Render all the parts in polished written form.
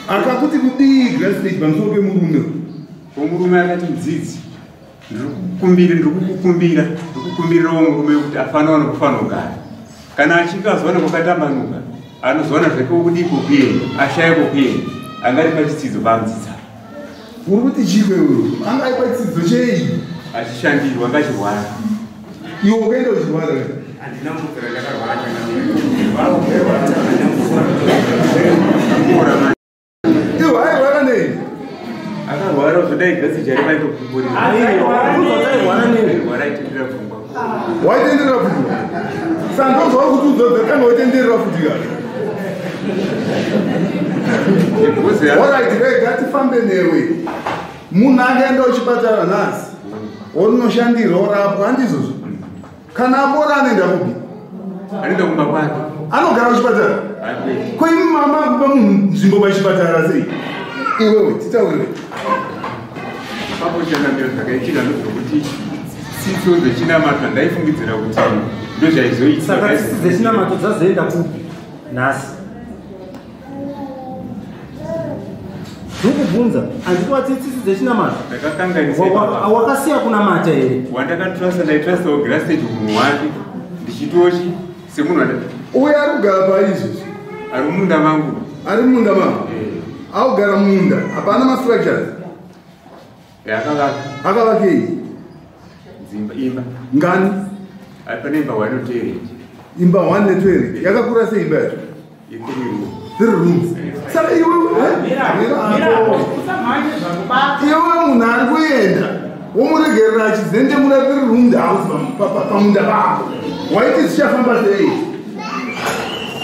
Akakuti kudii Grace pamusoro pemurume? Murume akati mudzidzi, ndiri kukukumbira, ndiri kukumbirirawo murume kuti afanira nokufanira kugara. Kana achinge azoona kwakatambanuka, anozoona zvake kudii kwokuenda, ashaya kwokuenda, angari pachitsidzo pamudzidzi. Uri kuti chikwe uyu? Anga ari pachitsidzo chei? Achishandirwa, anga achirwara. Iwe ukaenda uchirwara here? Handina kumbobvira ndakarwara changamire. Iwe airwara nei? Akarwara zvodai gasi chari maitopupurira. Airwara aitenderera pfungwa. Waitenderera pfungwa? Sandozwa kuti udzodza waitenderera futi ka? Alright, rega tifambe newe. Munhu akaenda kuchipatara nhasi, onoshandirwa orapwa, handizvozvo? Kana apora anoenda kupi? Anoenda kumba kwake. Anogara kuchipatara? Ko imi mama kupa munhu nzvimbo pachipatara sei? Iwewe titaurire. Papo changamiro zvakaitika ndozvokuti tsitso dzechinamato ndaifungidzira kuti ndozvaizoitika. Saka tsitsi dzechinamato dzazoenda kupi nhasi? Ndikubvunza, handikuwa tsitsi dzechinamato. Ndakakanganisa. Wakasiya kunamata here? Wandakatrasta, ndaitrastawo Grace munhu wake. Ndichitochi semunhu wanda. Uye ari kugara paizvozvi? Ari mumunda mangu. Ari mumunda mangu? Augara mumunda, hapana mastructures. Akavaka. Akavakei? Dzimba, imba. Ngani? Pane imba 1 ne2. Imba 1 ne2. Yakakura sei imba yacho? 3 rooms. 3 rooms. Saka iwe iwe munhu ari kuenda womuregerera achizendemura 3 room house pamunda pako. Waiti zvichafamba sei?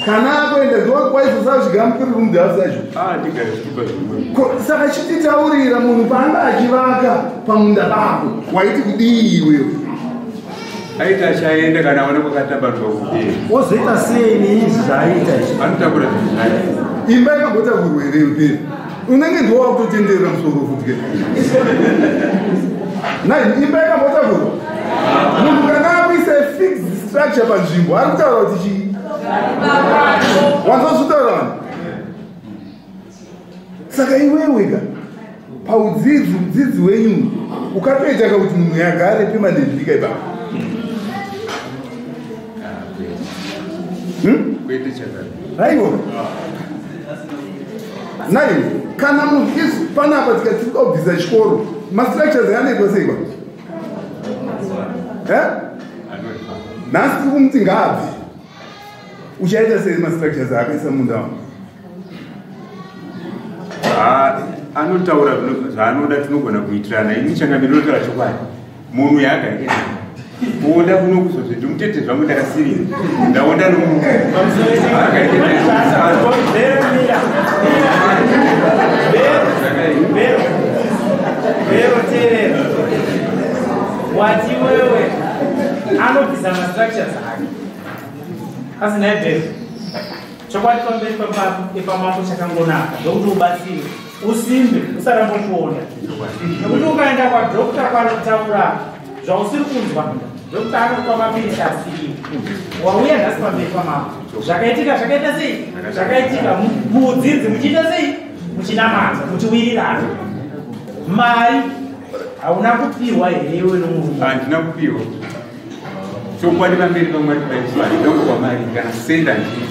Kana akuenda kwaizosara uchigara mu 3 room house yacho. Ndigare zvitupa zvimwe. Saka chititaurira munhu paanga achivaka pamunda pako waiti kudii iwewe? Aita achaenda kana aona kwakatambanuka kumberi. Ozoita sei neizvi zvaaita izvi? Anotakura zvinhu zvake. Imba yakambotakurwa here mberi? Unenge ndiwo wakutotenderera musoro futi ke. Nai, imba yakambotakurwa. Munhu kana akuisa fixed structure panzvimbo ari kutaura kuti chii? Wanzozvitaura vanhu? Saka iwewe ka paudzidzi udzidzi wenyu ukatoita ka kuti munhu yagare permanently ka ipapo. Raiwo. Nai, kana munhu isu panapa tikati kubvisa chikoro, mastructures anoitwa sei kwa? Nhasi tiri kumuti ngaabve. Uchaita sei mastructures akaisa munda wangu? Anotaura zvaanoda tinogona kuitirana. Ini changamire ndinotaura chokwadi. Munhu yaagara kuonda kuno kuzozve ndimutete zvangu ndakasirira. Ndaonda nomunhu. Vero teerera. Wati wewe anobvisa mastructures ake. Asina ibhero. Chokwadi pamberi pamambo chakangonaka ndokuti ubatsirwe. Usimbe usaramba uchiona. Nekuti ukaenda kwadhokta kwanotaura zvausiri kunzwa, dhokta anokupa mapirisi asiriwo. Wauya nhasi pamberi pamambo. Zvakaitika zvakaita sei? Zvakaitika mudzidzi muchiita sei? Muchinamata, muchiwirirana. Mari hauna kupiwa here iwe nomurume? Handina kupiwa. Chokwadi pamberi pamwari kudai handina kupiwa mari kana senda ndini.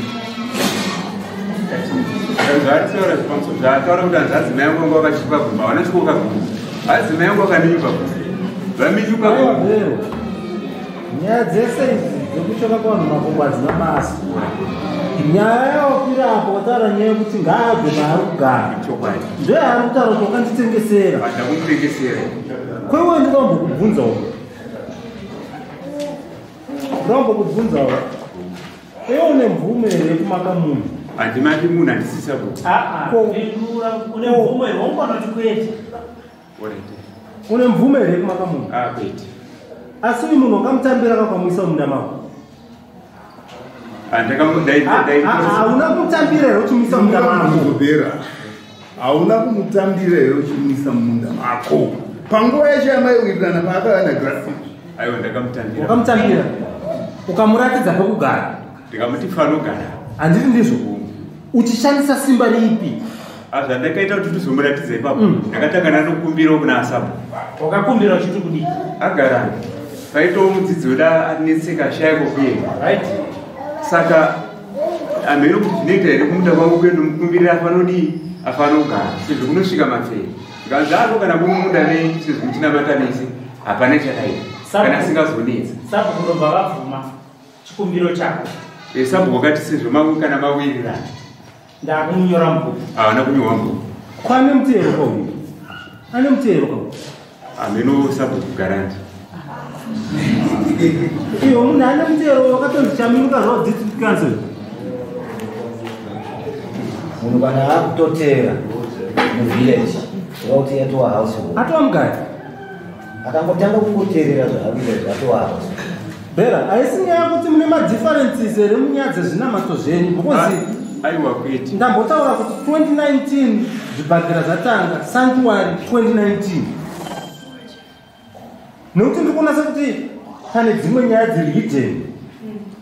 Zvaataura zvipamuso zvaataura kuti hanzi adzimai angu anga vakachipa gumba havana chikoka gumba adzimai angu akaminyuka gumba vaminyuka Aiwa gumba Bhero, nyaya dzese idzi dzekuchoka kwavanhu makumbo hadzina basa. Nyaya yawakwira apo wataura nyaya yekuti ngaabve paari kugara. Chokwadi. Ndoyaari kutaura kuti wakanditengesera. Handakumutengesera. Kwewe ndinombokubvunza uko. Ndinombokubvunza uko. Iwe une mvumo here yekumaka munhu? Handimaki munhu, handisisa ku. Pindura, une mvumo here? Wongona kuti kwete. Alright. Une mvumo here yekumaka munhu? Ah, kwete. Asi uyu munhu wakamutambira kakamuyisa munda mako. Hauna kumutambira here uchimuisa munda mako? Bhera, hauna kumutambira here uchimuisa mumunda mako panguva yacho yamaiwirirana paakauya nagrasi? Aiwa, ndakamutambira. Wakamutambira ukamuratidza pekugara. Ndikamuti fanogara. Handiti ndizvo? Uchishandisa simba ripi? Zvandakaita kuti tizomuratidza ipapo, ndakatanga ndanokumbirawo kuna asapo. Wakakumbira uchiti kudii? Agara paitawo mudzidzi weda anetseka ashaya kwekuenda. Right. Saka hameno kuti zvinoita here kumunda kwangu kuendomukumbirira afanodii afanogara sezvo kunosvika mapfee. Zvikanzi ako kana mumunda nei sezvo muchinamata mese hapana chakaipa kana asingazonetsa. Sabhuku ndobva vabvuma chikumbiro chako. Sabhuku wakati sezvo kana mawirirana. Ndakumunyora mubhuku. Havana kunyorwa mubhuku. Kwane mutero kauyu? Ane mutero kauyu? Hameno sabhuku garandi. Iyo munhu ane mutero wakatonzi chaminuka zvao district council. Munhu kana akutotera muvillage wakuti yatova household. Atova mugari. Akangotanga kungoteerera zvaarikuita izvi atova household. Bhera, haisi nyaya yekuti mune madifferences here munyaya dzezvinamato zvenyu? Because aiwa kwete. Ndambotaura kuti 2019 zvibhadhira zvatanga sanctuary 2019. Nekuti ndiri kuona sekuti pane dzimwe nyaya dziri hidden.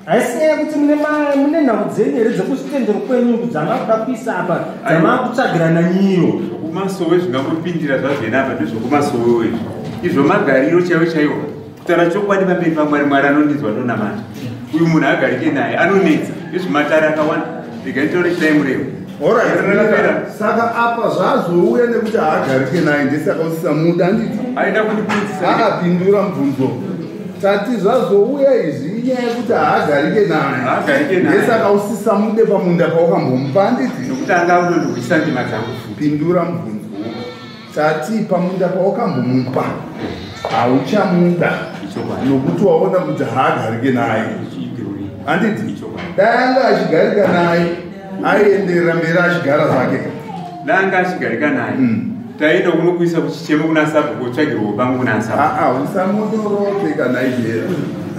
Haisi nyaya yekuti mune nhau dzenyu here dzekuzvitendero kwenyu dzamakuda kuisa apa, dzamakutsvagirana nyiyo? Zvokumasowe zvingangopindira zvazvena apa ndezvokumasowewo izvi. Izvo magariro chaiwo chaiwo. Kutaura chokwadi pamberi paMwari, Mwari anondinzwa ndonamata. Uyu munhu agarike naye anonetsa. Izvo akawanda. Regai nditaure chidai murevo. Alright, saka apa zvazouya nekuti haagarike naye ndesaka usisamuda, handiti? Aida kundibvunzisa. Akapindura mubvunzo. Tati zvazouya izvi inyaya yekuti haagarike naye. Haagarike naye. Ndesaka usisamude pamunda pawakambomupa, handiti? Nokuti anga unondihwisa ndima dzangu futi. Pindura mubvunzo. Tati pamunda pawakambomupa hauchamuda nokuti waona kuti haagarike naye. Handiti? Dai anga achigarika naye aienderera mberi achigara zvake. Dai anga achigarika naye. Taenda kunokuisa kuchichemo kuna sabhuku kutsvagirwa pangu kuna sabhuku. Aa, usamondoroke kana ibhera.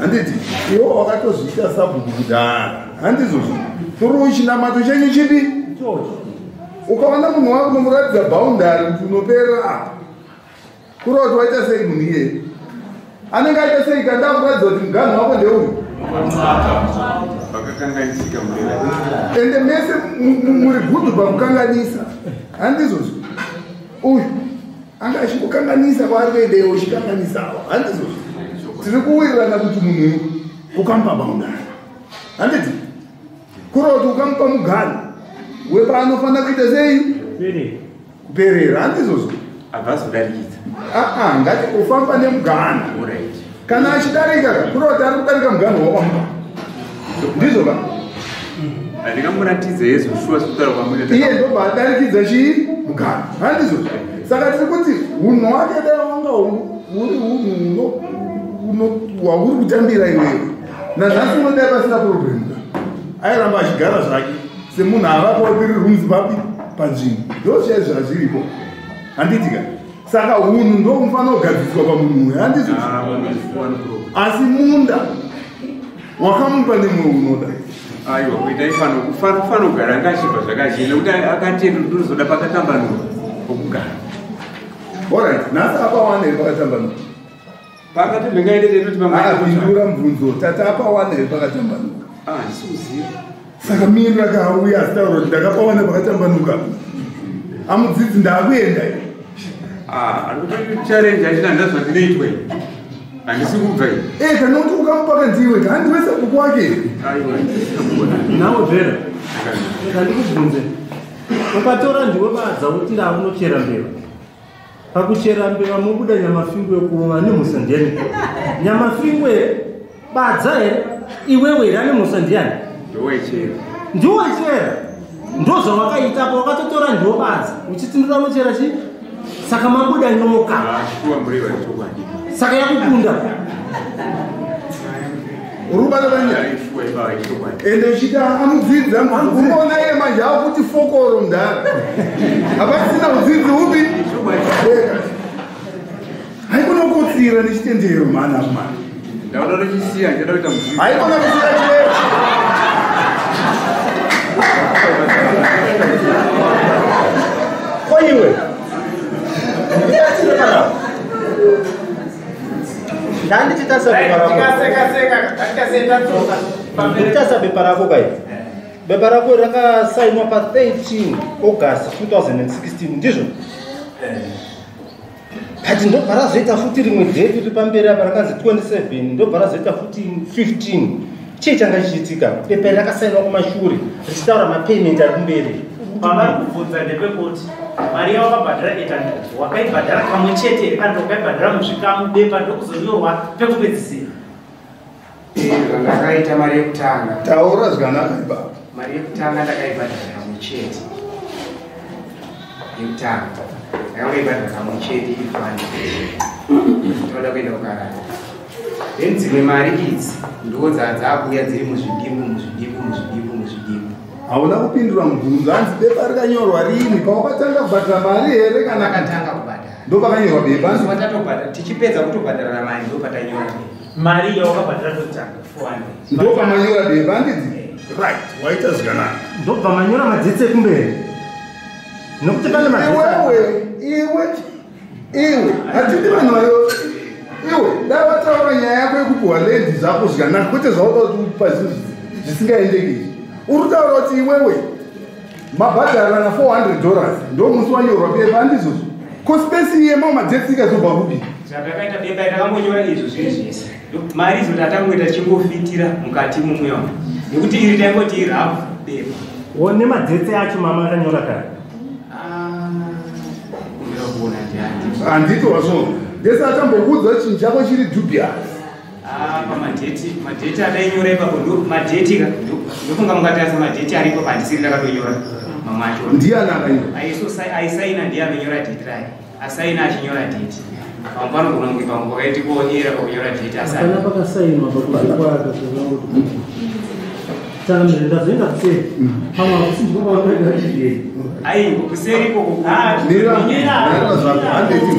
Handiti? Iwe wakatozviita sabhuku kudhara. Handizvozvo? Turi chinamato chenyu chipi? Ukaona munhu wako unomuratidza boundary kuti unoperera apa. Kureva kuti waita sei munhu iyeye? Anenge aita sei kana ndakuratidza kuti muganhu wako ndeuyu? Vakakanganisika mureva. Ende mese muri gudhu pakukanganisa. Handizvozvo? Uyu anga achingokanganisa kwaari kuenda iwe uchikanganisawo. Handizvozvo? Tiri kuwirirana kuti munhu uyu ukamupa boundary. Handiti? Kureva kuti ukamupa muganhu wepaanofanira kuita sei? Kuperera. Handizvozvo? Abva azodarikidza. Aa, ngati kufamba nemuganhu. Alright. Kana achidarika, kureva kuti ari kudarika muganhu wakamupa. Ndizvo ka? Handingamuratidze yezoshuwa sekutaura kwamunoita. Iye ndobva adarikidza chii? Muganhu. Handizvo? Saka tiri kuti hunhu hwake dai wanga huri hunhu hwauri kutambira iwewe. Nanhasi unodai pasina problem ka. Airamba achigara zvake semunhu avapawo three rooms papi panzvimbo. Ndo chaizvo zvazviripo. Handiti ka? Saka hunhu ndo hunofanira kugadziriswa pamunhu uyu. Handizvo? Asi munda wakamupa nemwoyo unoda. Aiwa, kuita ifano kufano kugara anga achibva zvakazhinji nekuti akatenda kuti unozoda pakatambanuka pokugara. Alright, nhasi apa wana here pakatambanuka? Pakati ndingaende tendoti pamwe. Akapindura mubvunzo, tati apa wana here pakatambanuka? Ah, handisi kuziva. Saka mirira kauya asitaura kuti ndakapawana pakatambanuka. Amudzidzi ndaakuenda. Ah, ari kuti challenge achiti handina zvandinoitwa ini. Handisi kubva ini. Kana kuti ukamupaka ndiwe, handiwe sabhuku wake. Aiwa, handisi kuona. Nawe Bhera, ndikubvunze. Ukatora ndiwe badza uti ndakunochera mbeva. Pakuchera mbeva mobuda nyamafingwe yekurova nemhosva ndiyani? Nyamafingwe badza here? Iwewe here ane mhosva ndiyani? Ndowechera. Ndiwechera. Ndozvawakaita apa wakatotora ndiwo badza uchiti ndoda kunochera chii? Saka mabuda nyoka. Shuwa mureva chokwadi. Saka yakukunda. Uri kubata panyaya? Shuwa ibaba chokwadi. Ende uchita amudzidza unoona iye manje akuti fokoro mudhara. Hapasina udzidzi upi? Eka. Haikona kukotsira nechitendero mhani apo mhani. Ndaona tochisiya ndichada kuita mudzidzi. Haikona kusiya chero. Ko iwe? Ndibatsire panapa. Ndanditi tarisa bepa rako. Ndikutarisa bepa rako kai. Bepa rako rakasainwa pa 13 August 2016 ndizvo? But ndobva razoita futi rimwe date riri pamberi apa rakanzi 27 ndobva razoita futi 15. Chii changa chichiitika? Bepa iri rakasainwa kumashure richitaura mapayment ari kumberi. Pavari kubvunza ndepekuti mari yawakabhadhara 800 wakaibhadhara kamwe chete here kana wakaibhadhara muzvikamu bepa ndokuzonyorwa pekupedzisira? Zvandakaita mari yekutanga. Taura zvakanaka ibaba. Mari yekutanga ndakaibhadhara kamwe chete. Yekutanga. Ndakangoibhadhara kamwe chete iri fani. Ndinoda kuenda kukarara. Then dzimwe mari idzi ndo dzaakuuya dziri muzvidimbu muzvidimbu muzvidimbu muzvidimbu. Hauna kupindura mubvunzo, hanzi bepa rikanyorwa rini? Pawakatanga kubhadhara mari here kana Pakatanga kubhadhara. Ndo pakanyorwa bepa. Musi watatobhadhara, tichipedza kutobhadharana mari ndo patanyora bepa. Mari yawakabhadhara totanga 400. Ndo pamanyora bepa handidzi? Right, waita zvakanaka. Ndobva manyora madzitsi ekumberi. Nokuti pane madzitsi. Iwewe, iwe, iwe, hatidi vanhu vayo. Iwe, dai wataura nyaya yako yekupiwa land zvako zvakanaka, kwete zvaunoda kuti upa zvinhu zvisingaendeki izvi. Uri kutaura kuti iwewe mabhadharana $400 ndo musi wanyorwa bepa handizvozvo? Ko space iye mamwe madetsi ikazobva kupi? Zvandakaita bepa ndakangonyora izvo zviri zvese. Mari idzo tatangoita tichingofitira mukati mumwe wangu. Nekuti iri taingoti irafu bepa. Wo nemadetsi acho mama akanyora kare. Kumbira kuona ndiani. Handiti wazvo. Ndese atambokuudza chinhu chako chiri dubious. Pamadheti, madheti atainyora ipapo ndo madheti ka, ndofunga mungatarisa madheti aripo pandisiri ndakatonyora mamwe acho. Ndiani akanyora? Aisaina ndiye anonyora dheti rake. Asaina achinyora dheti. Pamwe panogona kunge pamwe pakaiti kuonyera pakunyora dheti asaina. Hapana pakasainwa pakuzikwaka zvakango. Tangamire ndazoenda kuseri. Pamwe hakusi ndipo pavakaenda chidei. Ai, kuseri ikoko. Mira, mira zvako, handiti.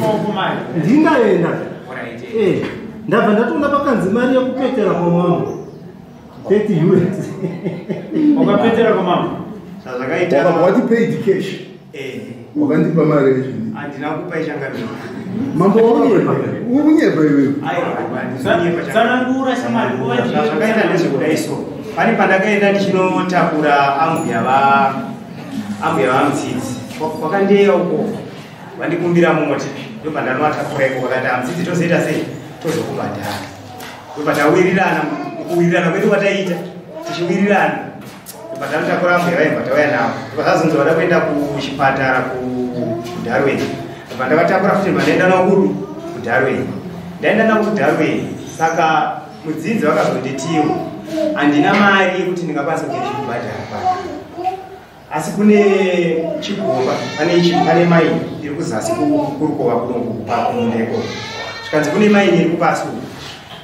Ndingaenda. Alright. Ndabva ndatoona pakanzi mari yekupetera kwamambo. 30 US. Wakapetera kwamambo? Zvazvakaita. Wakabva wati paid cash. Wakandipa mari yechidii? Handina kukupa ichangamire. Mambo wakunyepa. Uri kunyepa iwewe. Aiwa, handisi kunyepa. Tsanangura shamwari, nguva ndiyo. Zvazvakaita ndezvekudai so. Pane pandakaenda ndichinotakura ambuya vamudzidzi. Kwakandeya uko. Vandikumbira mota. Ndobva ndanovatakura ikoko vakati amudzidzi tozoita sei? Tozokubhadhara. Ndobva tawirirana, kuwirirana kwedu kwataiita tichiwirirana. Ndobva tanotakura ambuya vaibva tauya navo. Ndobva zvazonzi vada kuenda kuchipatara kuDarwin. Ndobva ndavatakura futi ndobva ndaenda navo kupi? KuDarwin. Ndaenda navo kuDarwin. Saka mudzidzi vakazonditiwo handina mari yekuti ndingakwanisa kuenda chikubhadhara pano. Asi kune chigomba, pane maini iri kuzasi kurukova kuno kumunda ikoko. Zvikanzi kune maini iri kupasi uku.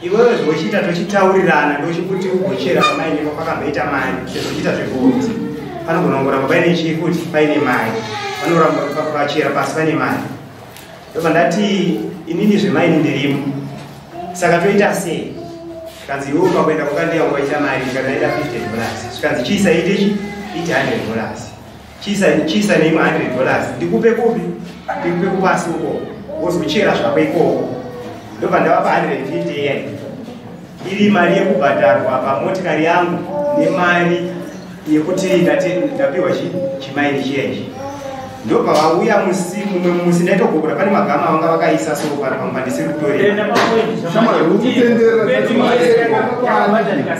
Iwewe zvochiita tochitaurirana ndochikuti ugochera pamaini ipapo pakamboita mari sezvo uchiita zvegold. Panogona kungoramba paine chii futi paine mari. Panoramba pachera pasi pane mari. Ndobva ndati inini zvemaini ndirimo. Saka toita sei? Zvikanzi iwewe ukakuenda kwakandeya ukaita mari ndikati ndaida $50. Zvikanzi chiisa ite chi? Ite $100. Chiisa neimwe $100. Ndikupe kupi? Ndikupe kupasi uko. Wozochera zvako ikoko. Ndobva ndavapa 150 iya. Iri mari yekubhadharwa pamotikari yangu nemari yekuti ndapiwa chimaini chiya ichi. Ndobva vauya mumwe musi ndaitogogora pane magama vanga vakaisa so pamwe pandisiri kutorera. Enda papoint. Shamwari, uri kutenderera.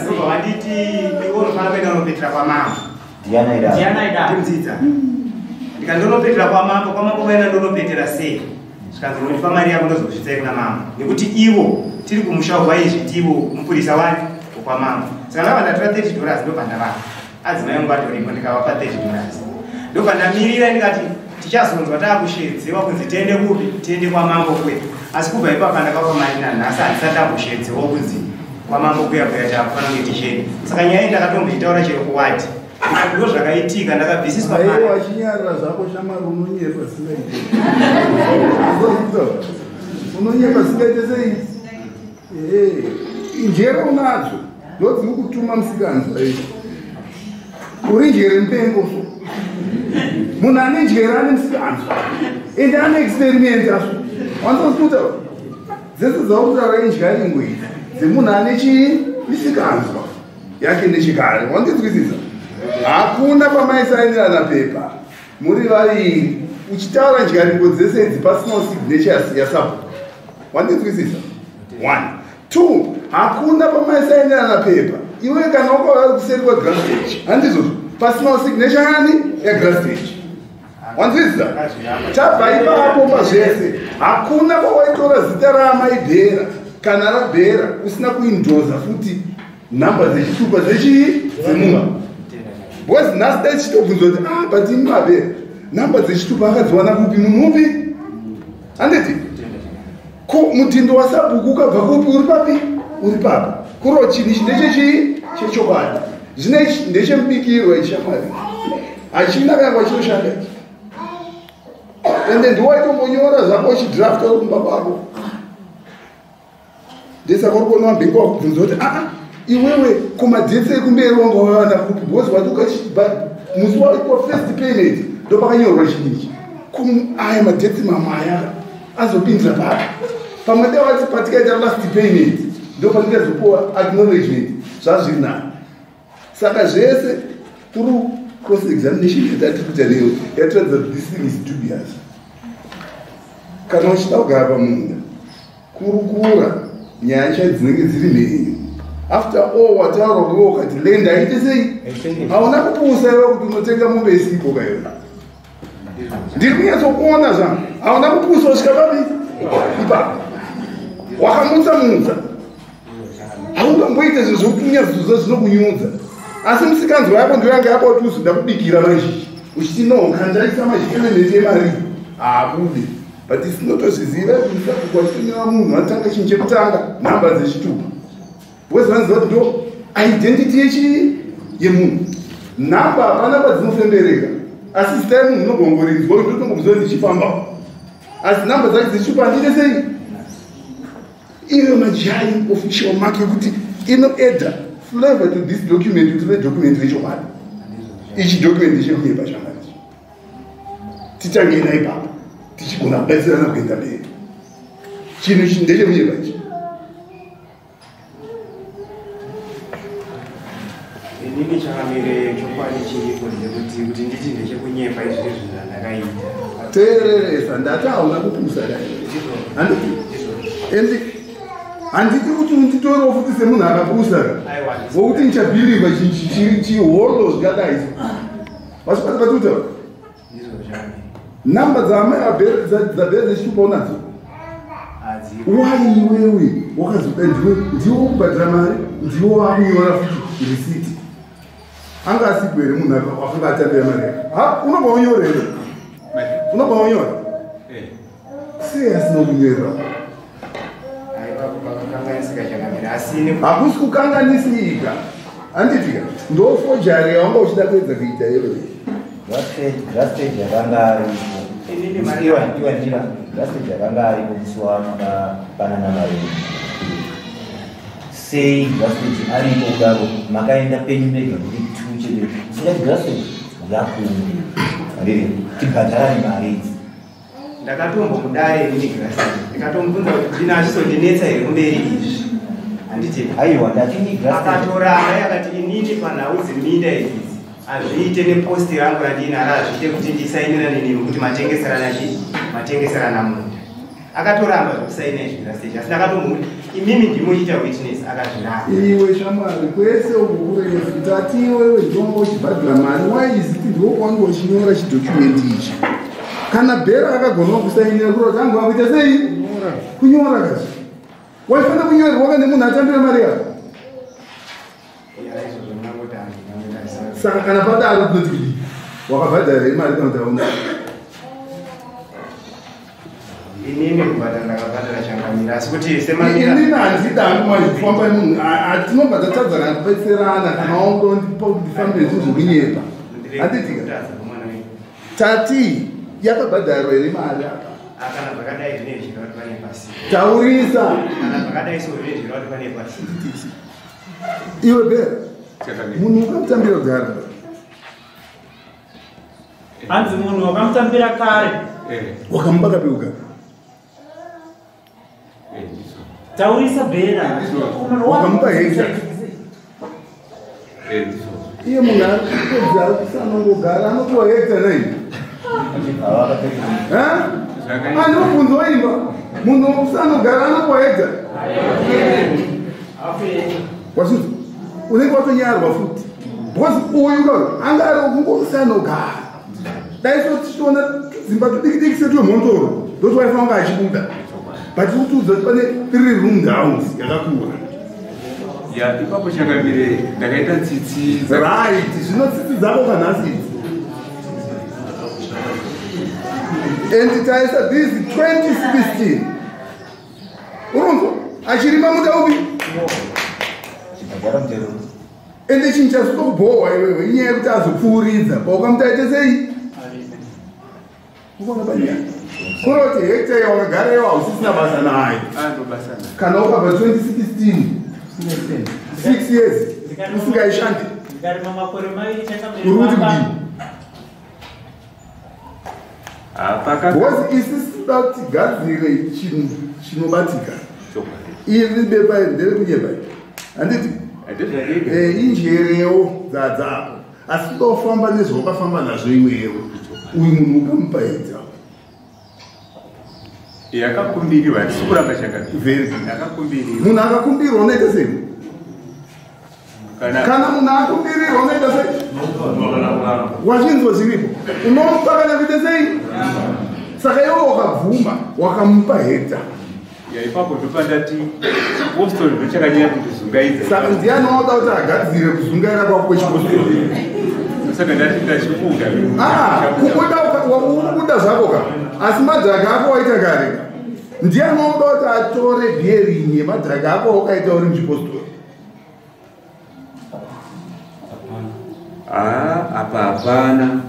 Ndobva vanditi iwe unofanira kuenda unopetera kwamama. Ndiana ida. Ndiana ida. Ndimudzidza. Ndikandonopetera kwamambo, kwamambo kwaenda ndonopetera sei? Zvikanzi unondipa mari yako ndozokusvitsai kuna mambo. Nekuti ivo tiri kumusha kwaizvi tivo mupurisa wani kwamambo. Saka ndabva ndatora $30 ndobva ndavapa. Adzimai angu atoripo ndikavapa $30. Ndobva ndamirira ndikati tichazonzwa taakushedziwa kunzi tiende kupi? Tiende kwamambo kwedu. Asi kubva ipapa ndakapa mari nanhasi handisati ndamboshedziwa kunzi kwamambo kuya kuya takufanira kunge tichienda. Saka nyaya iyi ndakatomboitaura chero kuwadi. Ndikati ndo zvakaitika ndakabvisiswa mari. Aiwa achinyarara zvako shamwari unonyepa singaite. Unonyepa singaite sei? Njere unadzo ndodziri kutuma musikanzwa izvi. Uri njere mupengo so. Munhu ane njere ane musikanzwa. Ende ane experiment aso. Wanzwa dzese dzaukutaura injyaringwe idzi dzemunhu ane chii misikanzwa yake nechikare. Wandinzwisisa? Hakuna pamaisainirana pepa muri vaviri uchitaura ndyaringo dzese idzi pasina signatures yasabhuku. Wandinzwisisa? 1 2 hakuna pamaisainirana pepa iwe kana wakauya kuseri kwagrastage handizvozvo pasina signature yani yagrastage. Wanzwisisa? Tabva ipapo pazvese hakuna kwawaitora zita raamai Bhera kana raBhera usina kuindoza futi nhamba dzechitupa dzechii dzemunhu. Because nhasi dai tichitobvunzwa kuti but imi maBhera nhamba dzechitupa akadziwana kupi munhu upi? Handiti? Ko mutindo wasabhuku ukabva kupi uri papi? Uri papi? Kuro chinhu ichi ndechechii? Chechokwadi. Zvino ichi ndechemubikirwa ichi shamwari. Hachina kana kwachinoshanda ichi. Ende ndiwaitombonyora zvako uchidrafta uri kumba kwako. Ndesaka uri kuona wambenge wakubvunza kuti iwewe kumadhetse ekumberi wanga wawana kupi? Because wati musi waitwa first payment ndopakanyorwa chinhu ichi. Aya madhetse mamwe aya azopindira papi? Pamwe dai wati patikaita last payment ndopandikazopuwa acknowledgement zvazviri nani. Saka zvese through cross examination yatati kuita neyo yatiratidza kuti this thing is dubious. Kana uchida kugara pamunda kurukura nyaya chai dzinenge dziri mhenyu. After all wataura kuwe ukati land aite sei? Hauna kupusa iwe kuti unotenga mombe isipo kaiwe. Ndiri kunyatsokuona zvangu. Hauna kupusa usvika papi? Ipapo. Wakamutsa mutsa. Haungamboite zvinhu zvokunyatsoziva zvinokunyudza. Asi musikanzwa yako ndiyo yanga yako kuti uzoda kubikira mazhizhi. Uchiti no, kandaisa mazhizhi element yemari. Haabude. But isinotozviziva kuti musabhuku achitonyora munhu anotanga chinhu chekutanga nhamba dzechitupa. Because vanoziva kuti ndo identity yechii yemunhu. Nhamba hapana padzinofembereka. Asi zita remunhu unogona kuti ndotongomuziva ndichifambawo. Asi nhamba dzake dzechitupa handite sei? Iyo majai official mark yekuti inoadda flavor to this document kuti redocument rechokwadi. Ichi document ndechekuyepa shamwari. Titange naipapo tichigona kubatsirana kuenda mberi. Chinhu ichi ndechekuyepa ichi. Inini chakamire chokwadi chiripo ndechekuti kuti nditi ndechekunyepa izvi zvandakaita. Teereresa ndati hauna kupusa dai. Handiti? Ende handiti kuti unditorewo futi semunhu akapusa. Wokuti ndichabhilivha chiholo zvikadai. Vachibata batuta. Namba dzaamai dzabhera dzechitupa unadzo. Why iwewe wakazoda ndiwe wokubhadhara mari ndiwe wakunyora futi risiti. Anga asipo here munhu akanga atambira mari yake? Ha, unobva unyora here? Unobva unyora? Sei asina kunyorera? Hakusi kukanganisika. Handitika ndo forgery yawanga uchida kuedza kuita iyoyo. Grastage yakanga aripo. Grastage yakanga aripo musi wamakapanana mari. Sei Grastage aripo kudaro makaenda penyu mega kuti tuchete. Singati Grastage yakumbi. Handiti tibhadharane mari idzi. Ndakatombomudare inini Grastage. Ndikatomubvunza kuti ndina achizondinetsa here kumberi izvi. Handiti aiwa ndati Grastage. Akatoramba akati inini panhau dzeminda idzi hazviite neposti rangu randinaro hazviite kuti ndisainirane nemi kuti matengeserana chii matengeserana munda. Akatoramba zvekusaina izvi Grastage. Asi ndakatombomuti Imimi ndimuchiita witness akazviramba. Iwe shamwari, kwese uku kurefu, tati iwewe ndionga uchibhadhira mari. Why is it ndiwo kwanga uchinyora chidocument ichi? Kana bhera akagonawo kusainira, kureva kuti angu akuita sei kunyora kazi, waifanira kunyorerwa nemunhu atambira mari yako. Ya, izvozvo ndinangoti handinangotarisa. Saka kana padaro tinoti kudii? Wakabhadhara here mari kana kuti hauna? Inini kubhadhara ndakabhadhara, changamira, asi kuti semamira Inini handida hangu manje kufamba nemunhu. Tinobva tatadza kana kubetserana kana waundondipa kuti ndifambe zvinhu zvokunyepa, handitika? Kutadza kumwana wenyu. Tati yakabhadharwa here mari apa? Ah, kana zvakadai zvinenge zvichireva kuti pane pasi. Taurisa. Kana zvakadai so zvinenge zvichireva kuti pane pasi. Iwe bhera, Chakamira. munhu ukamutambira kudhara. Hanzi munhu wakamutambira kare. Wakamupa kapeuka. Ndizvo. Taurisa, bhera. Wakamupa hekta. Ndizvo. Iye munhu ari kupedza kusanongogara anopiwa hekta nei? Anobvunzwa imba, munhu usanogara anopiwa hekta? Wazvinzwa? Unenge watonyarwa futi, because uyu ka anga ari kungosanogara. Dai so tichiona tudzimba tudiki diki setwemhondoro, ndoti waifanira kunge achibuda, but kutiudza kuti pane three room house yakakura. Ya, ipapo changamire, ndakaita tsitsi Right, zvino tsitsi dzako kanhasi idzi, and taisa this 2016, urunzwa achirima munda upi? Chibhadhara mutero. Ende chinhu chazotokubhohwa iwewe inyaya yekuti azopfuuridza paukamuti aite sei. Ukaona panyaya kuroti hekta iyo wakagara iwo hausisina basa nayo. Ando basa nayo. Kana ukabva 2016, 6 years usingaishandi. Ndikarima makore 2. Uri kuti kudii? Hapaka. Because isi tinoda kuti tigadzire chinhu chinobatika. Chokwadi. Iri bepa iri nderekunyepa, handiti? Handizvadika. Injerewo dzadzako, asi toda kufamba nezvawakafamba nazvo iwewe. Uyu munhu ukamupa hekta. Yakakumbirirwa, handisi kuramba, changamire. Very good. Yakakumbirirwa. Munhu akakumbirwa unoita sei? Kana Kana munhu akumbirirwa unoita sei? Wazvinzwa zviripo, unomupa kana kuita sei? Saka iwe wakabvuma, wakamupa hekta. Ya, ipapo ndopandati chipostori ndochakanyanya kundizungaidza. Saka ndiani wauda kuti agadzire kuzungaira kwako kwechipostori? Saka ndati ndachibuda. Ah, kubuda uri kubuda zvako ka, asi madhaka ako waita kare ka. Ndiani wauda kuti atore bearing yemadhaka ako wakaita uri muchipostori? Ah, apa hapana,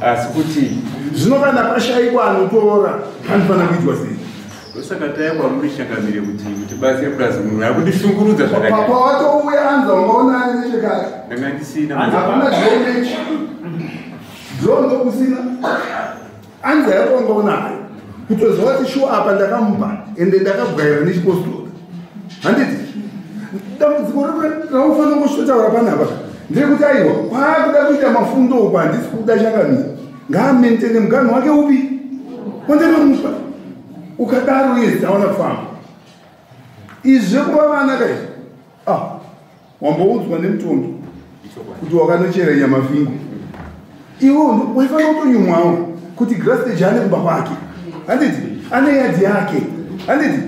asi kuti Zvino kana pashayikwa anotora, panofanira kuitwa sei? Ndosaka taya kwamuri, changamire, kuti mutibatsire purazi, munhu ari kundishungurudza zvakanyanya. Pawatouya anza ungaona ani nechekare? Ndanga ndisina. Hakuna drainage, draw ndokusina. Anza yako wangaonayo kutoziva kuti shuwa apa ndakamupa, ende ndakabwaira nechipostori, handiti? Dambudziko raufanira kusvotaura panapa nderekuti aiwa, kwaakuda kuita mafundo uku, handisi kuda chakamira, ngaamaintaine muganhu wake upi wandakamupa. Ukadaro yezi awana kufamba. Izvi zvekuva vana kaizvi, ah, wamboudzwa nemutongi kuti wakanochera nyamafingo iwe waifanira kutonyumwawo kuti grastage ane kumba kwake, handiti? Ane yadhi yake, handiti?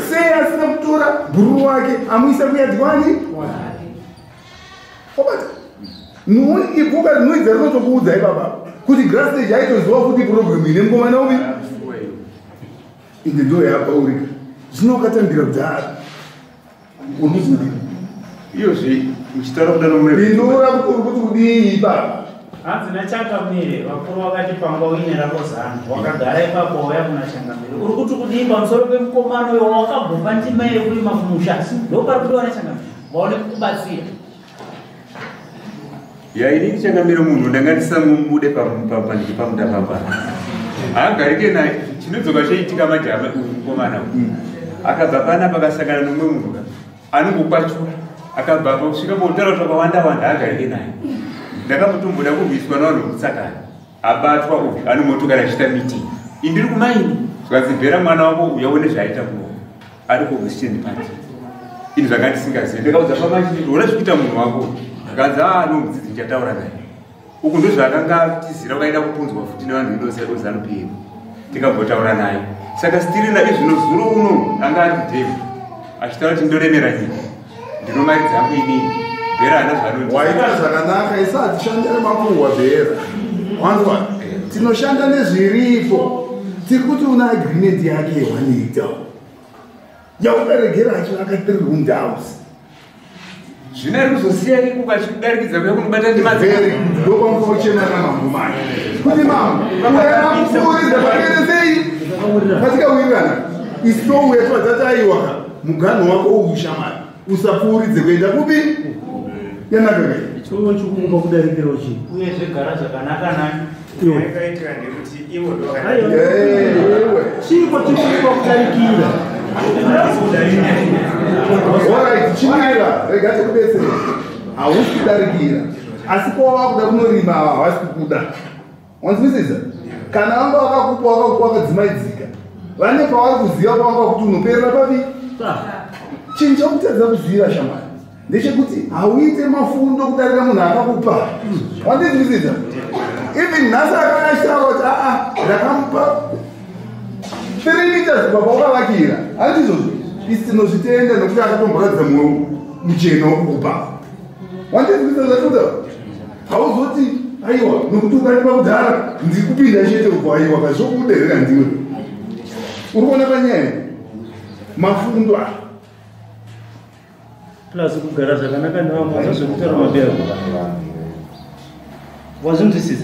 Sei asina kutora bhururu wake amuisa kuyadhi kwani? Wabata ibhuka rinoidza rinotokuudza ipapa kuti grastage aitoziva futi problem ine mukomana upi, ende ndo yapaurika. Zvino wakatambira kudhara, uri kuti kudii? Iyozve muchitaura kudaro mune Pindura kuti uri kuti kudii ipapa. Hanzi nachangamire, vakuru vakati panga uine rako zano, wakagara ipapo, wauya kuna changamire, uri kuti kudii pamusoro pemukomano uyo wakabvumba ndima yekurima kumusha? Ndopari kudiwa nachangamire, vaone kukubatsira. Ya, inini changamire, munhu ndanga ndisamubude pandiki pamuda papa haagarike naye. Chinodzoka chaitika manje, uyu mukomana uyu akabva pana pakasangana nomumwe munhu ka anongokwachura, akabva apa kusvika pautaura twakawanda wanda, haagarike naye. Ndakamutomboda kurwiswa navanhu vekutsakana, abatwa uyu anomotokari achiita meeting, indiri kumaini, zvikanzi bhera mwana wako uyaone zvaaita kuno. Ari kuopposition party. Ini zvanga ndisingazivi. Ndikaudza pamachini, ona zvikuita munhu wako. Zvikanzi, "Ah, no, mudzidzi, ndichataura naye." Uku ndozvaakanga atizira, ukaenda kupunzwa futi nevanhu veZANU PF. Tikambotaura naye. Saka still na izvino zuro uno anga ari kudhemu achitaura kuti ndoremera nyika. Ndino mari dzangu inini. Bhera hana zvaanoti. Waita zvakanaka. Isa hatishanda nemakuhwa, Bhera, wanzwa? Tinoshanda nezviripo. Tiri kuti una agreement yake ye1 hectare yaukaregera achivaka 3 roomed house. Zvino ari kuzosiya iko achidarikidza kuya kunobata ndima. Very good. Ndopamufa uchema namambo mai kuti mambo uyakupfuuridza pakere sei patikawirirana. Isu touya tobva aiwaka muganho wako uushamari, usapfuuridze kuenda kupi. Yanaka kai? Chiwo chikukupa kudarikira chii? Uyezve gara zvakanaka nani. Iwe. Yakaitika ndekuti ivo ndo Aiwa. Ewe. Chiko chikukupa kudarikira? Alright, chimira, rega tikubetsere. Hausi kudarikira, asi kwava kuda kunorima ava havasi kukuda, wanzwisisa? Kana vanga vakakupa, vakakupa vakadzimaidzika, vane pavari kuziva pavanga kuti unoperera papi. Chinhu chekutadza kuziva, shamwari, ndechekuti hauite mafundo kudarika munhu akakupa, wandinzwisisa? Even nhasi akanga achitaura kuti aa, ndakamupa 3 meters baba wakavakira, handizvozvo? Isi tinozvitenda nekuti akatomboratidza mwoyo muchena wekukupa, wandinzwisisa zvatuta? Hauzoti aiwa, nokuti ukaripa kudhara ndiri kupinda chete uko. Aiwa, kazvokuderera ndiwe uri kuona panyaya mafundo aya. Plus kugara zvakanaka nevamwe zvazvekutaura mabhera, wazvinzwisisa?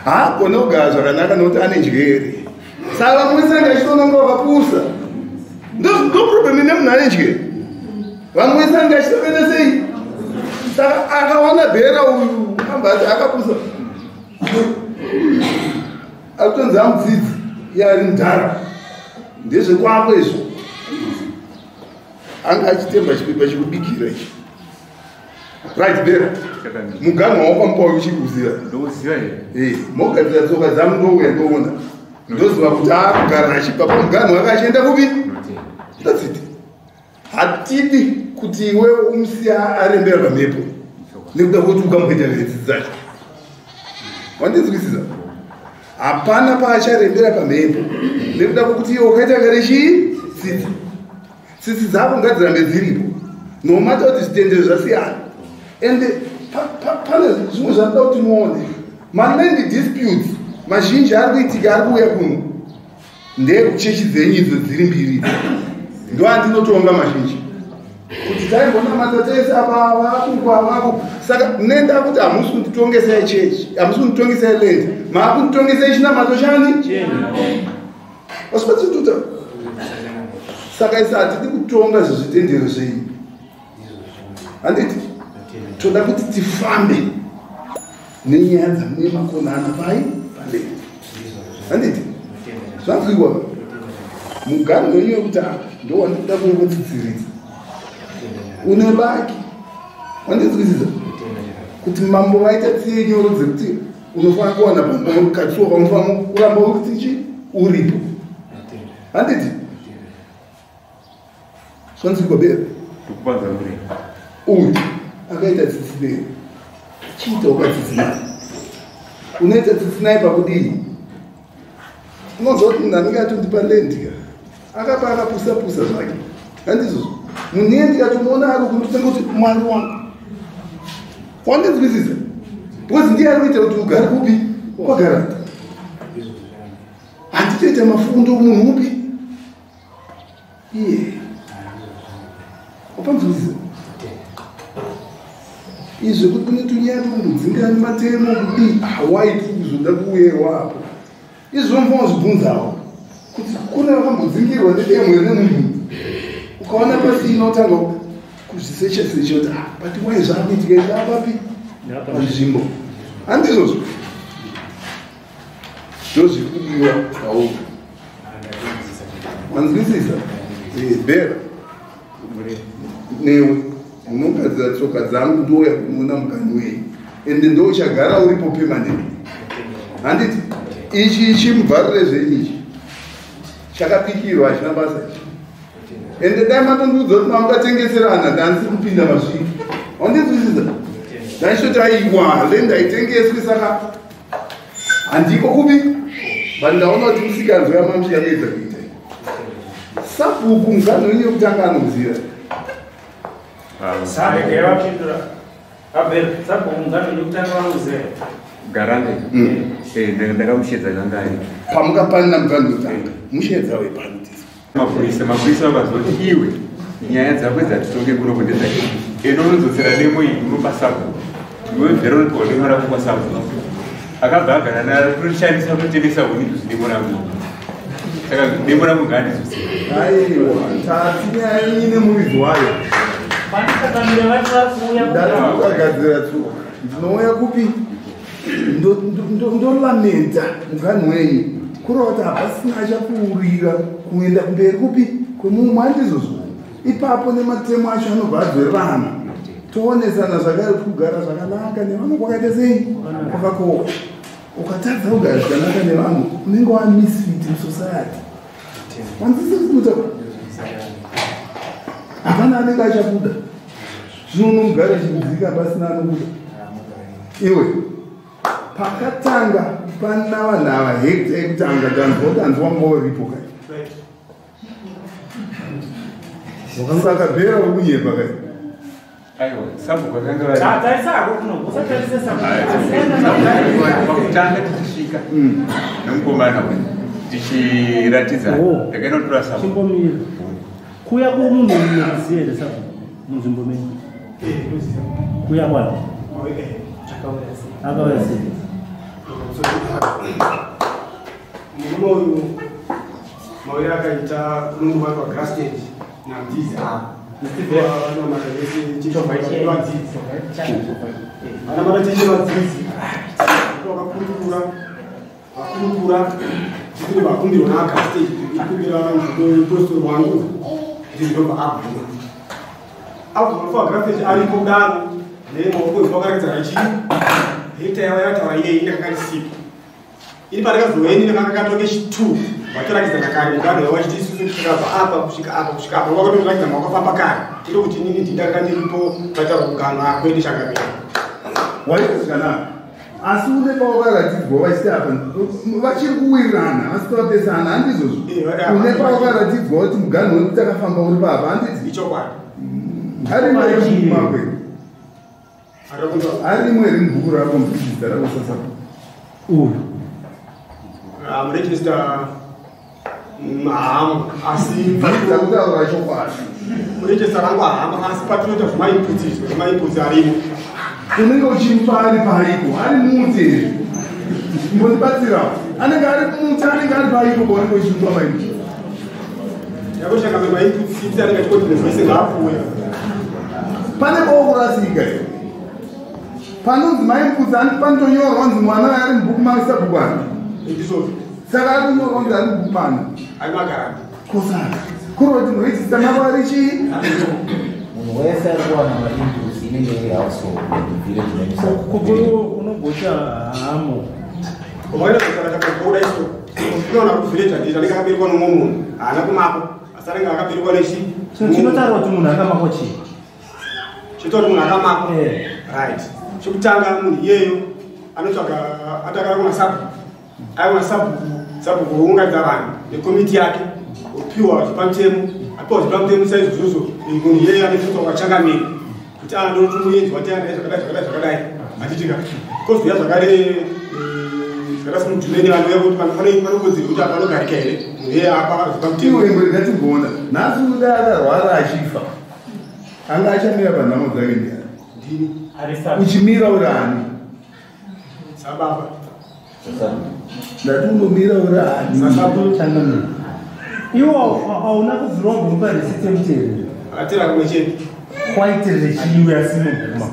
Haagone kugara zvakanaka nokuti ane njere, saka vamwe sange achitononga vakapusa. Ndo problem ine munhu ane njere. Vamwe sange achitokaita sei? Saka akawana bhera uyu ambati akapusa, akutonzi amudzidzi, iye ari mudhara. Ndezvekwako izvo. Anga achitemba chipepa chekubikira ichi. Right, bhera, muganho wakamupa uyu uchiri kuziva? Ndoziva here? Mogadzira tsoka dzangu, ndouya ndoona, ndoziva kuti akugara achibva pamuganho wake achienda kupi. That's it. Hatidi kuti iwe umusiya arembera pamhepo nekuda kwekuti ukamboita vhedzi dzacho, wandinzwisisa? Hapana paacharembera pamhepo nekuda kwekuti iwe ukaita kare chii tsitsi. Tsitsi dzako ngadzirambe dziripo no matter kuti zvitendero zvasiyana. Ende pane zvimwe zvanoda kuti muone. Maland disputes mazhinji ari kuitika, ari kuuya kuno, ndeyekuchechi dzenyu idzo dziri mbiri. Ndo andinotonga mazhinji kuti taimbonamata tese apa vakuku avako. Saka nenda kuti hamusi kunditongesai chechi, hamusi kunditongesai land, maakunditongesai chinamato chani wasibatituta. Saka isa hatidi kutonga zvezvitendero zvenyu, handiti? Toda kuti tifambe nenyaya dzamune makonana pai paland, handiti? Zvanzwiwa? Muganho wenyu wekuti apa ndo wandikuda kungotsitsiridza une baki, wandinzwisisa? Kuti mambo vaita tsiye nyoro dzekuti unofanira kuwana katsuwa kaunofanira kuramba uri tichi uripo, handiti? Zvanzwikwa, bera? Ndikupanza murei. Uyu akaita tsitsi nei? Chiita ukatsitsi naye, unoita tsitsi naye pakudii? Unonzwa kuti munhu anenge atondipa land ka akapa akapusa pusa zvake, handizvozvo? Munhu iye ndikatomuona ari kundotenga kuti Mwari wangu, wandinzwisisa? Because ndiye ari kuita kuti ugare kupi kwagara. Handitoita mafundo munhu upi iye, wapanzwisisa? Izvi kuti kune tunyaya twekumbodzinga matemo kudii, hawai tiri kuzoda kuuyewapo. Izvi unofanira kuzvibvunzawo kuti kune vakambodzingirwa nedemo here nemunhu. Ukaona pasina, utanga kuzvisecha secha kuti, ah, but why zvaakuitika izvi apapi panzvimbo? Handizvozvo? Ndozviri kudiwa pauri, wanzwisisa? Bhera, newe unogadzira tsoka dzangu, ndouya kunoona mugani wenyu, ende ndouchagara uripo permanent, handiti? Ichi chimubvarire zvenyu ichi chakapikirwa, hachina basa ichi. Ende dai matondiudza kuti mamukatengeserana ndandisiri kupinda masviki. Wandinzwisisa? Ndaichitoti aiwa land haitengeswi saka handiko kupi? But ndaona kuti musikanzwa yamamuchida kuedza kuita. Sabhuku muganhu wenyu wekutanga anomuziva. Garande. Ndakamushedza kangari. Pamukapanana muganhu wekutanga. Mushedza wepano tisi. Mapurisa vakazoti iwe nyaya dzako dzatitonge kuno kundedzake. Eno unodzosera demo iyi unopa sabhuku. Iwe bvera unopiwa demo rako kwasabhuku. Akabva agara naro kurishandisa kutemesa huni demo rangu. Saka demo rangu ngaandidzosere. Aiwa, tati nyaya yenyu nemuridzi wayo. Ndakagadzira tsoka. Ndinouya kupi? Ndolamenta muganhu wenyu. Kureva kuti hapasina achapfuurira kuenda kumberi kupi kwemumwe handizvozvo. Ipapo nematemo acho anobva adzorerana. Toonesana zvakare kuti kugara zvakanaka nevamwe kwakaita sei? Kwakakosha. Ukatadza kugara zvakanaka nevamwe unenge wamisfit musociety. Wanzwisisa? Hapana anenge achabuda. Zvino unomugara chimudzika pasina anobuda. Iwe pakatanga pana vanhu ava hekta yekutanga ndanzwa kuti hanzi wanga uripo kai. Saka bhera uri kunyepa kai. Aiwa, sabhuku akanga vari. Tarisako kuno, usatarise sabhuku. Pakutanga tichisvika nomukomana uyu tichiratidza ndakaenda kutora sabhuku. Chimbomira. Kuya kumunhu unoziva here sabhuku munzvimbo menyu? Kuya kwapi? Akauya sei? Murume uyu mauya akaita kunongova pagrasted namdzizi ava. Vana matacheche vadzidzi vakakurukura vakurukura chikuti vakumbirwa naagrasted ikumbira mupostori wangu ndizvinobva abvuma. Abvuma fagrasted aripo kudaro nemaoko vakaratidza rachii hekta yavo yakataura iye ini ndakanga ndisipo. Ini pandakazoeni ndakanga katonge chi2 vatoratidza kare muganho yavo vachiti isusu takabva apa kusvika apa kusvika apa vakatoratidza makafamba kare tiri kuti inini ndindakanga ndiripo vataura muganho akwete chakamira. Waita zvakanaka. Asi une pawakaratidzwa vachiti apa vachiri kuwirirana asi vapesana handizvozvo. Une pawakaratidzwa kuti muganho wedu takafamba uri papa handiti? Ichokwadi. Arimo here mubhuku mako here? Arimo here mubhuku rako mudzidzisa rako sasabhuku? Uyu. Murejista haamo asi ndakutaura chokwadi. Murejista rangu haamo asi patinoita zvemainputs izvo zvemainputs arimo. Unenge uchimupa ari paiko ari muti here? Mbondibatsirawo. Anenge ari muti anenge ari paiko paunenge uchimupa mainputs. Yakoshaka mainputs siti anenge achikoti munhu wese ngaapuwe. Pane pawokurasika here? Panonzi mainputs panotonyorwa kunzi mwana ari mubhuku masabhuku ani? Ndizvozvo. Saka ari kunyorwa kunzi ari mubhuku mani? Ari magarandi. Kosaka. Kureva kuti murejista mako ari chii? Munhu wese ari kuwana mainputs inenge iri household village name. Kukuru unogota hamo. Ukaenda kugara chakagoda iso. Unoona kuti village handiti anenge akaberekwa nomumwe munhu haana kumakwa asi anenge akaberekwa nechi. Chinotaura kuti munhu akamakwa chii? Chinotaura kuti munhu akamakwa. Right. Chekutanga munhu iyeyo anotsvaga atakara kuna sabhuku. Aiona sabhuku, sabhuku wounganidza vanhu nekomiti yake opiwa zvipamutemo, apiwa zvipamutemo saizvozvo munhu iyeyo anotsvaga kwachangamira kuti andotomuenzi wati anai zvakadai zvakadai zvakadai achitika. Kozouya zvakare zvakada semudhumeni vanouya kuti panokodzero kuti panogarika here munhu iyeyo apa zvipamutemo. Iwe mbori ngatimboona nhasi uda akarwara achifa anga achamira panhamo dzake ndiani? Ndini. Uchimira uri ani? Sababa. Ndati unomira uri ani? Changamira. Iwo hauna kubvira wabvuma risiti yemuterero. Akatera kamwe chete. Kwaitirire chiiwe asi muguma.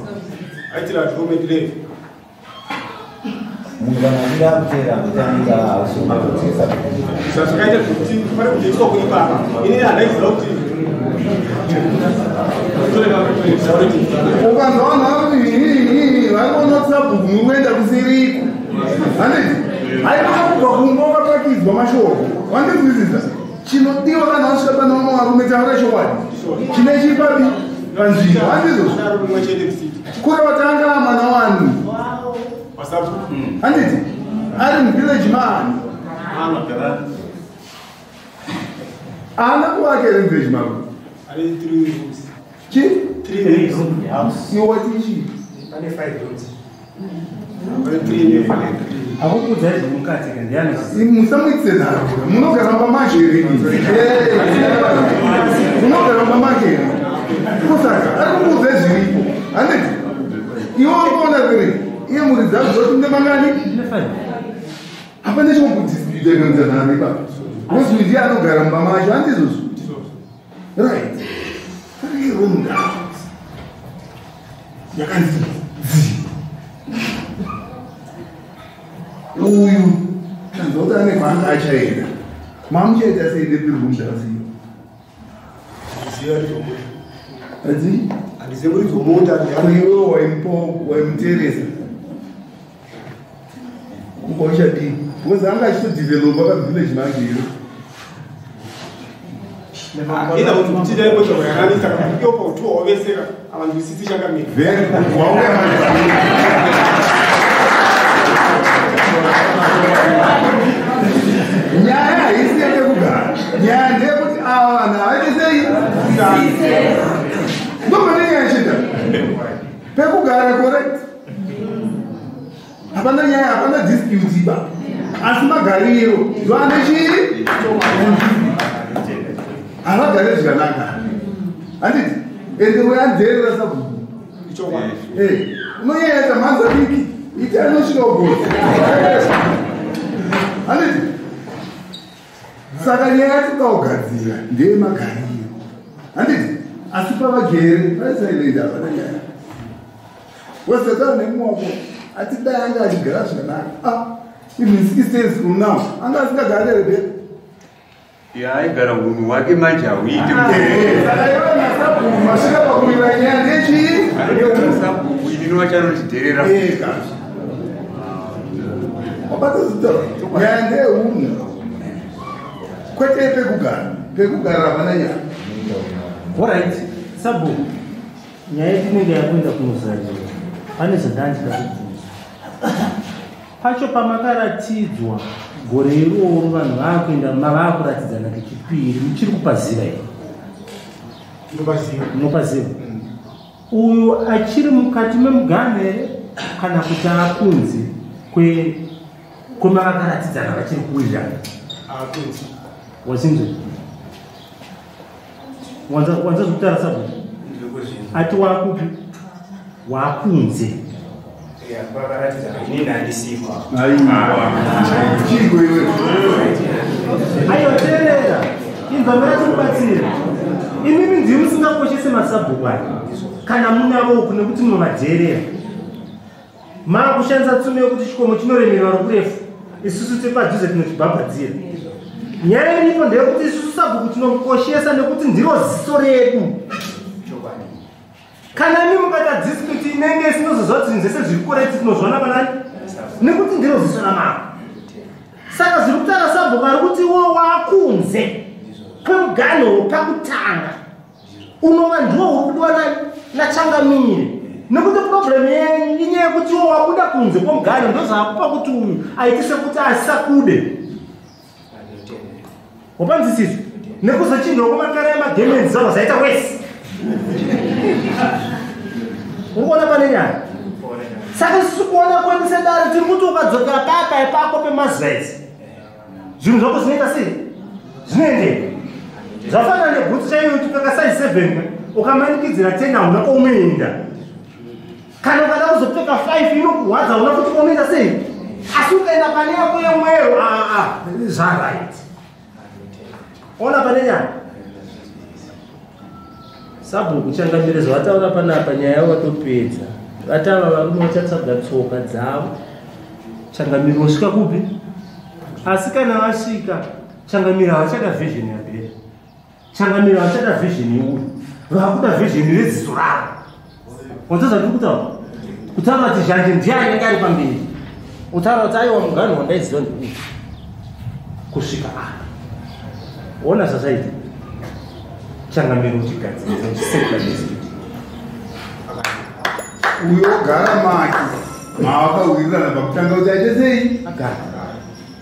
Aitira development levy. Munhu kana achinge akutera anotanga household Saka zvakaita zvekuti pane kuzoitwa kuipapa. Ini handaiziva kuti ukanzwa vanhu vakuti varikuona kuti sabhuku muri kuenda kusiriko. Handiti? Haikona kubva kumba wakapakidzwa mashoko. Wandinzwisisa? Chinodiwa kana wasvika pane vamwe varume taura chokwadi. Chine chipapi panzvimbo handizvozvo. Kure watanga mwana wani. Handiti? Ari muvillage man. Haana kuvaka here muvillage mako? Chi? Iwe wati chii? Pane 5 rooms. Akukuudza izvo mukati ka ndiani? Musamuitise nharo. Munogara mumba macho here? Munogara mumba macho here? Kusaka ari kukuudza zviripo. Handiti? Iwe uri kuona three. Iye muridzi akuziva kuti mune mangani? Hapana chimwe nharo ipapo. Because uyu ndiye anogara mumba macho, handizvozvo? Right. 3 room house. Yakanzi dzi. Uyu tanzwa kuti ane kwaanga achaenda. Mamuchaita sei ne 3 room house iyo? Adzi? Handizivi muridzi womunda. Iwewe waimuteresa. Kuko uchadii? Because anga achitodevelopa pavillage make here. Ina kuti dai kuti wayananisa kana iwo pautuwa waveseka avanzwisisi chakamira. Very good. Wauya manje. Nyaya haisi yekugara. Nyaya ndeyekuti ava vanhu havaite sei? Ndopane nyaya chita. Pekugara correct. Hapana nyaya, hapana dispute iba. Asi magariro ndoane chii? Havagare zvakanaka. Handiti? Ende weandherera sabhuku. Unonyayaita mhanza diki. Iti anosvika ugozi. Handiti? Saka nyaya yatinoda kugadzira ndeyemagariro. Handiti? Asi pavagere paisailenda hapana nyaya. Wesetaura nemumwe wako ati dai anga achigara zvakanaka. Ah, even 6 days from now anga asingagari here? Aigara unhu hwake manje hauiti. Saka iwe nasabhuku masvika pakuwira nyaya ndechii? Sabhuku inini wacho anotidherera. Wabata zita. Nyaya ndeyehunhu. Kwete pekugara. Pekugara hapana nyaya. Alright, sabhuku. Nyaya yedu inenge yakuenda kunozarira. Pane zvandandida kubvunza. Pacho pamakaratidzwa gore iroro vanhu vakuenda mavakuratidzana kechipiri muchiri kupaziva here? Munopaziva. Uyu achiri mukati memuganho here kana kuti akunze kwemavakaratidzana vachiri kuwirirana? Wazinzwe? Wanza zvekutaura sabhuku? Ati wakupi? Wakunze. Aiwa teerera. Inzwa mira tikubatsira. Imimi ndimi musingakoshese masabhuku aya. Kana munavo uku nekuti munovadherera. Maakushandisa tsumo yekuti chikomo chinoremera rokurefu. Isusu tiri padhuze tinochibhabhadzira. Nyaya iripo ndeyekuti isusu sabhuku tinomukoshesa nekuti ndiro ziso redu. Kana imi mukaita dispute inenge isinozoziva kuti zvinhu zvese zviri correct tinozviona panani? Nekuti ndiro ziso ramambo. Saka zviri kutaura sabhuku ari kuti iwo wakunze kwemuganho wepakutanga unova ndiwo uri kudiwa nachangamire. Nekuti problem yenyu inyaya yekuti iwo wabuda kunze kwemuganho ndozvaakupa kuti uyu aite sekuti asakude. Wapanzwisiswa? Nekuzochinjwa kwemakara emagemenzi zvabva zvaita wese. Uri kuona pane nyaya? Saka isusu kuona kwedu sedare tiri kuti ukadzokera paya pako pemazaisi zvinhu zvako zvinoita sei? Zvinoendeka. Zvafanana nebhutsu chaiyo kuti upfeka size 7 ukamanikidzira 10 hauna kwaunoenda. Kana ukada kuzopfeka 5 inokurwadza hauna kuti kwaunoenda sei? Asi ukaenda pane yako yemwero zvaright. Ona pane nyaya. Sabhuku changamire zvavataura panapa nyaya watopedza. Vatava varume vachatsvaga tsoka dzavo. Changamire vosvika kupi? Asi kana vasvika changamire havachada vision yapera. Changamire havachada vision yeuyu. Vakuda vision reziso ravo. Wanzwa zvandiri kutaura? Kutaura kuti zhanje ndiye anenge ari pamberi. Utaura kuti aiwa muganho wandaiziva ndeuyu. Kusvika apa. Ona zvazvaita. Changamire uchigadzirisa uchisekwa dispute. Uyo ogara make mawakawirirana pakutanga kuti aite sei? Agara.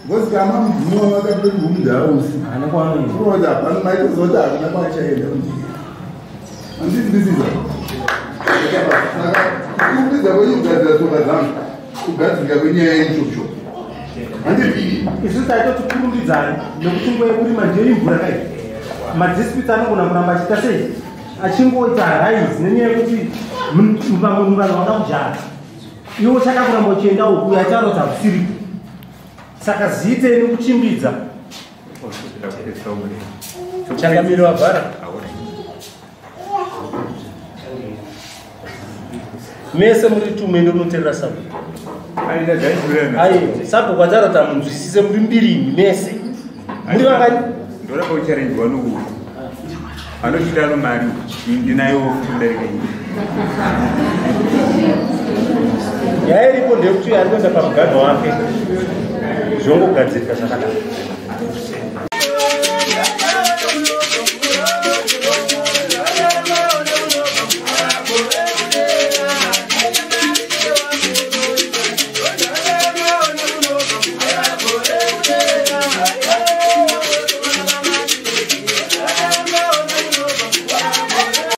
Ngozi kama mudzimu wavakaperi humudhausi. Haana kwaanoenda. Kuroza hapana maitozoti hakuna kwaachaenda kunjira. Andinzwisisa. Saka kukurumidza kwenyu kugadzira tsoka dzangu kugadzirika kwenyaya yemuchocho. Handiti Isu taitoti kurumbidzai nekuti nguva yekurima ndiyo imvura kai. Madisputes anogona kuramba achiita sei? Achingoita rise nenyaya yekuti vamwe vanhu vada kujara. Iwe uchada kuramba uchienda uku uyo acharodza kusiriko. Saka ziitei nekuchimbidza. Changamire wavhara. Mese muri tumende munoteerera sabhuku. Ai, sabhuku acharodza munzwisise muri mbirini mese. Muri vangani? Ndorapa ucharenjwa nokuku. Anochita ano mari ndinayo kudarika iyi. Nyaya iripo ndeyekuti ari kuenda pamuganho wake zvongogadzirika zvakadaro.